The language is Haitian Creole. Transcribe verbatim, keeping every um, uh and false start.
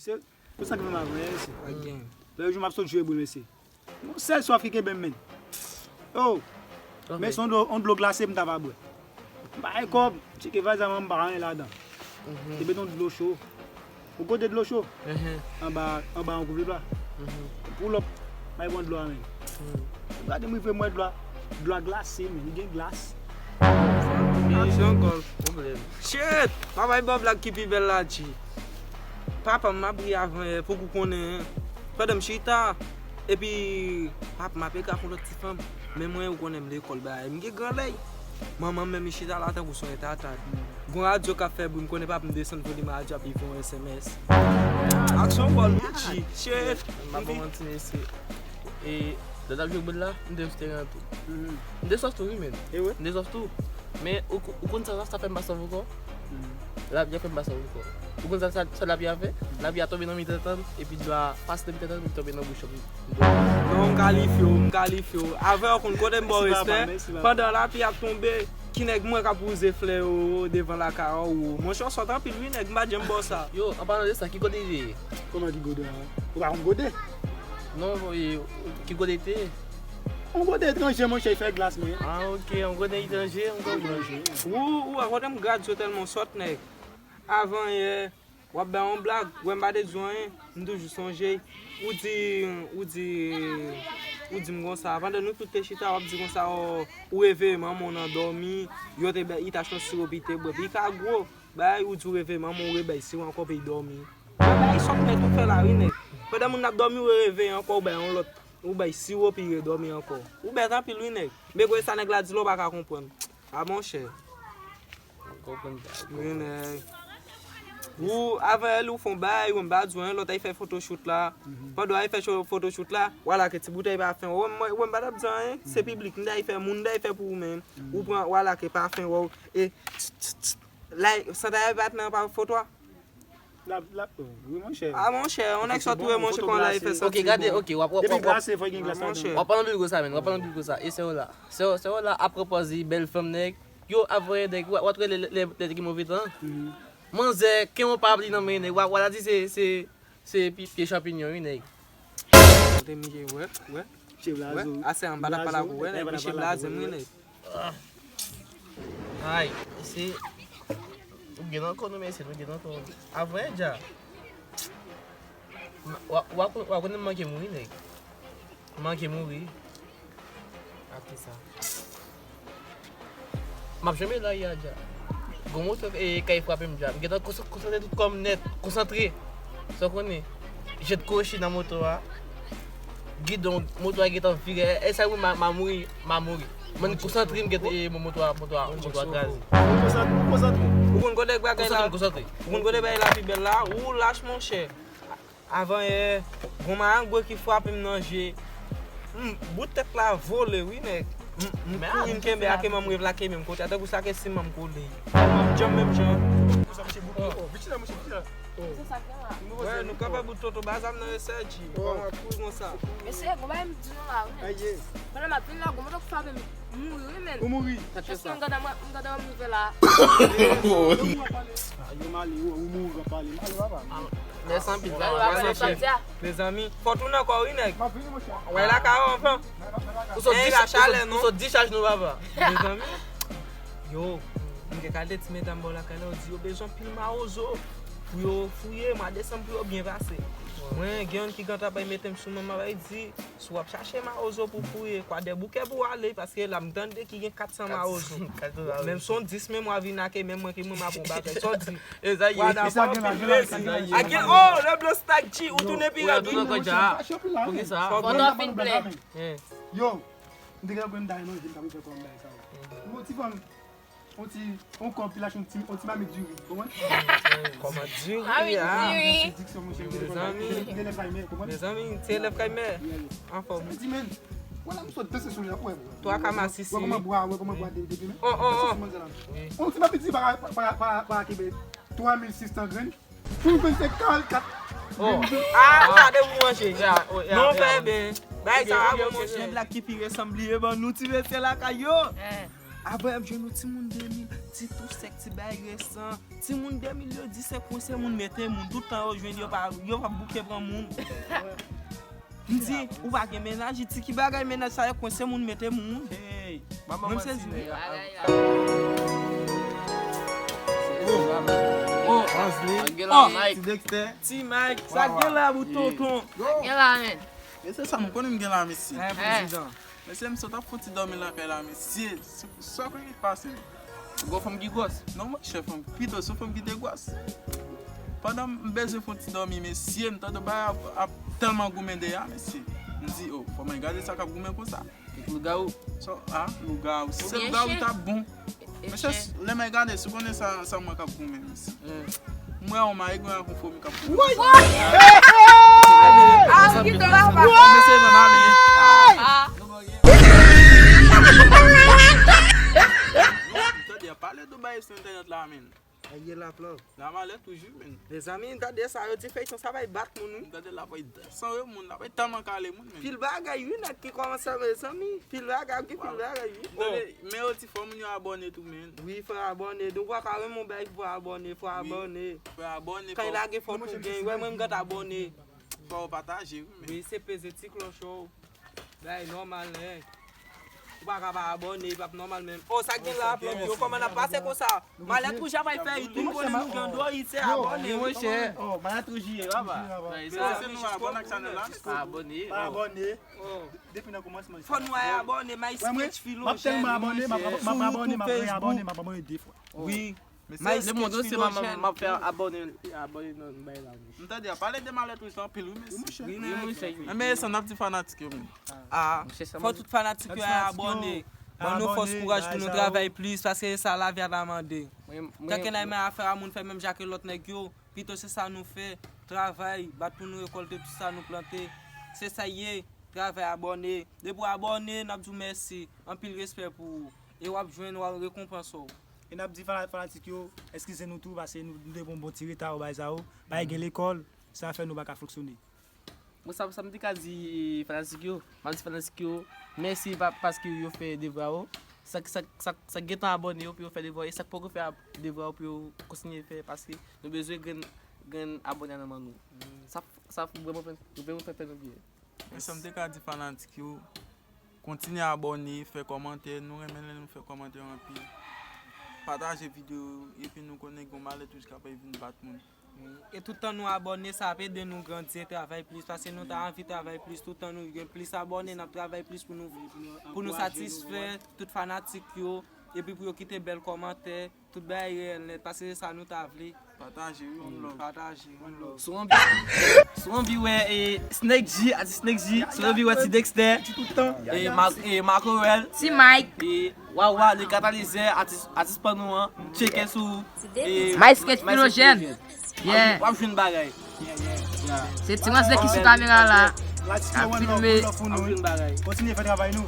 Se pou sa ki fè m avè, mesye. Pa gen. Lè jou m ap sot jwe boul, mesye. Yon sèl swaf ki kenbe m, men. Oh! Men se yon dlo, yon dlo glase m ta va bwè. M pa gen kòb, tcheke valiz la, m pa anyen ladan. Te mete yon dlo cho. Yon gode dlo cho. Anba, anba yon kouvèt la. Pou lòp, bay bon dlo a, men. Gade m rive m wè dlo a, dlo a glase, men li gen glas. Aksyon ankò. Pwoblèm. Shit! Pa bay bò blag ki pi bèl la, G. Papa m ap ri avan yè, poko konnen. Pandan m chita, epi papa m ap ekri ak yon lòt ti fanm. Men mwen, ou konnen m lekòl, bagay, m gen gran lèy. Manman m menm, li chita la tankou son retata. Gon radyo k ap fè bri, m konnen papa m desann volim radyo, ap li voye yon S M S. Aksyon bòl, wi, G. Shit! M pa pou manti, mesye. E, lè n ap jwe boul la, m te sou teren an tou. M te sòf tou, wi, men. M te sòf tou. Men, ou, ou konn sa, sa fè m pa sòf ankò? Lapli a fè m pa sòf ankò. Ou konn sa, sa, sa lapli a fè? Lapli a tonbe nan mitan tant, epi dlo a pase nan mitan tant, epi tonbe nan bouch mwen. Non, m kalifye w, m kalifye w. Avè w konn kote m ba w respè. Pandan lapli ap tonbe, ki nèg mwen k ap wouze flè yo devan lakay ou? Monchè, w sòt anpil wi nèg, m pa t janm ba w sa. Yo, an palan de sa, ki gode li ye? Kòman ki gode a? Ou pa konn gode? Non, e, ki gode te ye? Yon gode etranje, monchè, li fè glas, men. Ah, ok, yon gode etranje, yon gode etranje. Ou, ou wè kote m gad yo tèlman sòt, nèg. Avan yè, w ap bay yon blag, wè m pa te di w anyen, m toujou sonje. Ou di, ou di, ou di m konsa, pandan nou tout te chita, w ap di konsa, o, ou reveye manman w nan dòmi, yo te bay, li t achte yon siwo pou li te bwè, pou li ka gwo. Bay, ou di w reveye manman w, ou rebay siwo ankò pou li dòmi. Bay sòt nèt ou fè la, wi, nèg. Pandan moun ap dòmi, ou reveye ankò, ou bay yon lòt. Ou bay siwo, pou li redòmi ankò. Ou bèt anpil, wi, nèg. Men gwe sa nèg la di la, ou pa ka konprann. A, monchè. Wi, nèg. Ou, avè l, ou fè yon bagay, ou m pa di w anyen, lòt ay fè photoshoot la. Pandan ay fè cho-, photoshoot la, w a lage ti boutèy pafen. Ou wè m, ou wè m pa t ap di anyen, se piblik, m t ay fè moun, m t ay fè pou ou menm. Ou pran, w a lage pafen, wè w, e, like, santa e bat nan pa foto a. L ap, l ap, wi, monchè. A, monchè, yon nèg sòt tou, monchè, kon la, e fè sòt. Ok, gade, ok, w ap, w ap, depi w ap, glase, fò gen glas ladan. W ap pale anpil konsa, men, w ap pale anpil konsa. E sè w la. Sè w, sè w la ap pran pòz li, bèl fanm, nèg. Yo, ap voye nèg, w ap, w ap wè lè, lè, lè, lè te gen move tan. Manzè, ken yon pab li nan men nèg, w ap, w ap di se, se, se pi-, pye chanpinyon, wi, nèg. Kote m ye, wè, wè. Wè, ase an pa t ap pale ak ou, wè, nèg, misye blaze m, wi, nèg. Ay, mesye, ou gen nan kò nou, mesye, nou gen nan kò nou. Avè dja. Wa, wa, wa konnen m manke mouri, nèg. M manke mouri. Ak kisa? M ap janbe la ya dja. Gon moto, e, kay frape m dja. M gentan konsan-, konsantre tout kò m nèt. Konsantre. Sa w konnen? Jèt kwochi nan moto a. Gidon, moto a gentan vire. E sa, wi, m a, m a mouri, m a mouri. Mwen konsantre, m gentan, e, moto a, moto a, moto a kraze. Ou konsantre, ou konsantre. Ou konn kote bagay la? Konsantre, konsantre. Ou konn kote bagay la pi bèl la? Ou lach, monchè. Avan yè, gon marangwe ki frape m nan je. M, bout tèt la vole, wi, nèg. M, m kouri, m kenbe ake manm rev la, kenbe m kote a, tankou sa ke si manm kole. M ap djanm menm jan. Konsa, mesye, bout, oh, vit la, mesye, vit la. Oh. Wè, nou kanpe bout toto, ba zam nan, mesye, G. Bon, m ap kouri konsa. Mesye, gon bagay m di nou la, wi, men. Pandan m ap vin la, gon moto ki frape m. M mouri, wi, men. Ou mouri? Sa k fè sa? Jis m gade mwen, m gade mwen rive la. Ah, yo male, ou, ou mouri, w ap pale. Male, papa. Mèsi anpil, mèsi anpil. Mezanmi, fò tounen ankò, wi, nèg. M ap vini, monchè. Wè, lakay ou anvan. Ou sot di chaj, ou sot di chaj nou, papa. Mezanmi. Yo, m gen kalite ti medam bò lakay la, yo di yo bezwen pil mawozo. Pou yo fouye, mwa desanm pou yo byen pase. Mwen, gen youn ki gentan bay mete m sou men, m bay di, si w ap chache mawozo pou fouye, Kwadèboukè pou w ale, paske la m tande ki gen kat san mawozo. Kat san mawozo. Menm si w dis men mwa vin ake, menm mwen ki mwen m ap yon bagay. Sa w di? E sa ye. Kwadèboukè, anpil plezi. Ake, oh, le blo stag chi, ou tounen pi rèd, wi. Poukisa? Fò w fin plè. Yo, m te gen yon grenn day manje, m t ap fè kòm bay sa yo. Yon ti fanm, yon ti, yon kòb ki lache yon ti, yon ti mamit diri, ou konprann? Kòman diri a? Mamit diri. Ti diksyon, monchè, m te konn bay. M te elèv kay mè, ou konprann? Mezanmi, m te elèv kay mè. Anfòm. Sa di, men, wè la, m sot danse sou li la, wè. Twa ka masisi. Wè kòman bwa, wè kòman bwa de, de, de, men. Oh, oh, oh. Wi. Yon ti mamit diri pa, pa, pa, pa, pa kenbe twa mil sis san grenn. Pou nou fè se karant kat. Oh. Ah, gade pou manje. Non, bebe. Bay sa a bon, monchè. Blag ki pi resanble ban nou ti mesye lakay yo. Apre y ap jwenn yon timoun de mil, ti tou sèk, ti bay resan. Timoun de mil yo di se kwense moun mete moun. Tout tan yo jwenn yo pa, yo pa bouke pran moun. M di, ou pa gen mennaj, li di ki bagay mennaj sa yo kwense moun mete moun. Hey, manman Menm se manti, nèg. Ansley. Gen la, Mike. Ti Dexter. Ti Mike, sa gen la pou tonton. Gen la, men. E se sa m konnen m gen la, mesye. Mesye, m sot ap fouti dòmi lakay la, mesye. Sa kwè ki pase? Ou gon fanm ki gwòs? Non, monchè, fanm pito, se fanm ki te gwòs. Pandan m bezwen fè yon ti dòmi, mesye, m tande bay ap, ap tèlman goumen deyè, mesye. M di, oh, fò mwen gade sa k ap goumen konsa. Kèk lougawou. So, ah, lougawou. Si se lougawou, li t ap bon. Mesye, lè mwen gade, si w konnen sa, sa mwen k ap goumen, mesye. M wè yon mayi goumen ak yon fomi k ap goumen. Woy! Ah, ki dòmi. Mesye, mwen ale. Ah. Tande, pale de bagay sou entènèt la, men. Aye la, plan. La malè toujou, men. Mezanmi, gade sa, yo di feyton sa bay bat moun, wi. Gade la bay san moun, la bay tèlman kale moun, men. Pil bagay, wi, nèg ki kòmanse, mezanmi. Pil bagay, ki pil bagay, wi. Gade, men yo di fò moun yo abòne tou, men. Wi, fò abòne. Donk, ou pa ka renmen yon bagay ki fò abòne, fò abòne. Fò abòne. Kan y lage fò tou gen, wè mwen m gad abòne. Fò w pataje, wi, men. Wi, se peze ti klòch ou. Bay nòmal, nèg. Ou pa ka pa abòne, li p ap nòmal menm. Oh, sa k gen la, plan yo, kòman n ap pase konsa? Malèt Wouj ap fè YouTube, konnen nou gen dwa, se abòne, wi. Monchè. Oh, Malèt Wouj ye, papa. Se nou abòne ak chanèl la. Pa abòne. Pa abòne. Depi nan kòmansman. Fò nou al abòne, My Sketch Filogène. M ap tèlman abòne, m ap abòne, m ap reyabòne, m ap abòne de fwa. Wi. Lemonn antye, m ap fè abòne, abòne nan bay la. M tande a pale de Malèt Wouj anpil, wi, mesye. Wi, monchè. Enben, sa n ap di fanatik yo, men. Ah, fò tout fanatik yo abòne. Ban nou fòs, kouraj pou nou travay plis, paske se sa lavi a ta mande. Tanke n a renmen afè a moun fè menm jan ke lòt nèg yo, pito se sa nou fè, travay, bat pou nou rekòlte tout sa nou plante. Se sa ye, travay, abòne. Depi w abòne, n ap di w mèsi. Anpil respè pou ou. E w ap jwenn, w ap rekonpanse w. E n ap di fana-, fanatik yo, eskize nou tou, paske nou, nou te pran yon bon ti reta, ou bay sa yo. Pa gen lekòl, sa fè nou pa ka fonksyone. Bon, sa, sa m te ka di fanatik yo, m ap di fanatik yo, mèsi pa, paske yo fè devwa yo. Sa, sa, sa, sa gentan abòne yo pou yo fè devwa yo, e sa k poko fè ab-, devwa yo pou yo kontinye fè, paske nou bezwen grenn, grenn abòne nan men nou. Sa, sa vrèman fè, vrèman fè, fè nou byen. Men sa m te ka di fanatik yo, kontinye abòne, fè kòmantè, nou renmen lè nou fè kòmantè anpil. Pataje videyo yo, epi nou konnen gen yon Malèt Wouj k ap vin bat moun. E tout tan nou abòne, sa ap ede nou grandi e travay plis, paske nou ta anvi travay plis, tout tan nou gen plis abòne, n ap travay plis pou nou, pou nou satisfè tout fanatik yo, epi pou yo kite bèl kòmantè. Tout bagay reyèl nèt, paske se sa nou ta vle. Pataje, wi, one love. Pataje, one love. Si w anvi, si w anvi wè, e, Snake G, atis Snake G, si w anvi wè Ti Dexter, e, Ma-, e, Marco Well, Ti Mike, e, Wawa, le katalizè, atis, atis pa nou an, tcheke sou, e, My Sketch Filogène. Yeah. W ap jwenn bagay. Se Ti Manzè ki sou kamera la. Ap filme. W ap jwenn bagay. Kontinye fè travay nou.